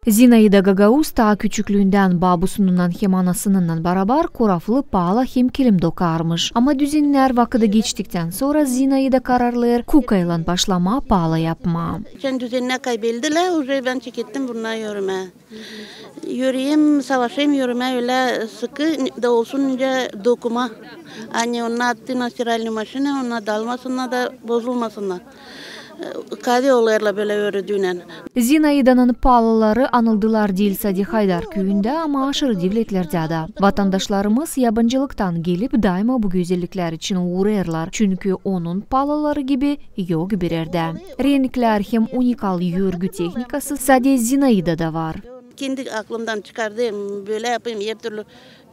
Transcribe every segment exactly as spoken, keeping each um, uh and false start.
Zinaida Gagauz taa küçüklüündän babusununnan hem anasınınnan barabar koraflı paala hem kilim dokarmış. Ama düzennär vakıdı geçtiktän sora Zinaida kararlêêr kukaylan başlamaa paala yapmaa. Geçän düzennär kaybeldi lä, uje bän çekettim bunnar yörümää. Yörerim, savaşêrım yörümää ölä sıkı, da olsun nicä dokuma. Ani onnar attıynı stiralnıy maşinaya, onnar dalmasınnar da bozulmasınnar. Kade olêrlar bölä ördüynän. Zinaidanın paalaları anıldılar diil sade Haydar küüyündä, ama aşırı devletlerdä dä. Vatandaşlarımız yabancılıktan gelip, daima bu gözelliklär için uurêêrlar, çünkü onun paalaları gibi yok bir erdä. Renklär hem unikal örgü tehnikası sade Zinaidada var. Kendi aklımdan çıkardım, bölä yapayım, her türlü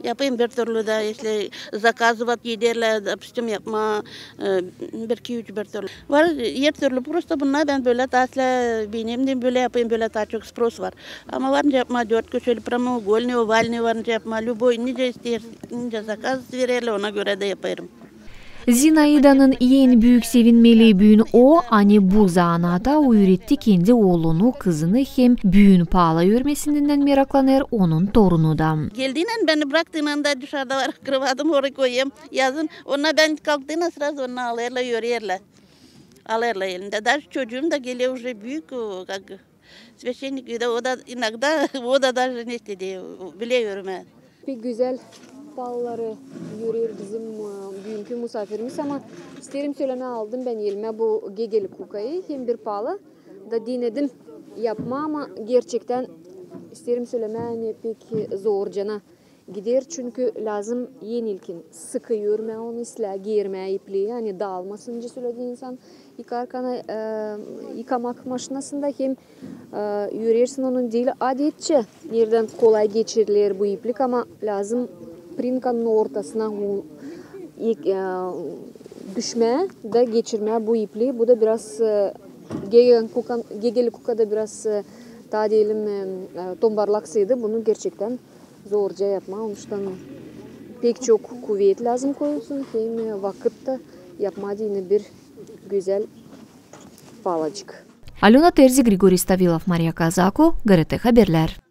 yapayım bir türlü da, если заказ var, giderlär, допустим, yapmaa, e, bir, iki, üç, bir türlü. Var her türlü, просто bunnar bän bölä taa, benim deyim, bölä yapayım, bölä taa çok sпрос var. Ama var nicä yapmaa dört köşeli, прямоугольный, овальный var nicä yapmaa, любой, nicä isteer, nicä zakaz vererlär, ona görä dä yapêrım. Zinaidanın en büük sevinmeli büün o, ani bu zanaata üüretti kendi oolunu, kızını hem büün paala örmesindän meraklanêr onun torunu da. Geldiynän beni braktıynı da dışarda var, krıvadım orayı koyêrım. Yazın onnar bän kalktıynı srazı onnar alêrlar, örerlär. Alêrlar elimdä. Даже çocuum da geler, uje büük, o, как священник, o da иногда, o da даже ne istedi, bile örmää. Pek gözäl paalaları örer bizim, e, büünkü musaafirimiz, ama isteerim sölemää, aldım bän elimä bu Gegeli kukayı, hem bir paala da denedim yapmaa, ama gerçektän isteerim sölemää, ani pek zorcana gider, çünkü lääzım en ilkin sıkı örmää onu, islää geermää ipliyi, ani daalmasın, nicä söledi insan yıkarkan, e, yıkamak maşinasında, hem, e, örersin onu diil adetçä, neredän kolay geçiriler bu iplik, ama lääzım prinkanın ortasına u-, e, düşmää da geçirmää bu ipliyi. Bu da biraz, e, Gegeli kuka, Gegeli kukada biraz, e, taa deyelim, e, e, tombarlaksaydı, bunu gerçektän zorca yapmaa. Onuştan pek çok kuvet lääzım koyulsun, hem, e, vakıt da yapmaa deyni bir gözäl paalacık. Alöna Terzi, Grigori Stavilov, Mariya Kazaku, GRT Haberlär.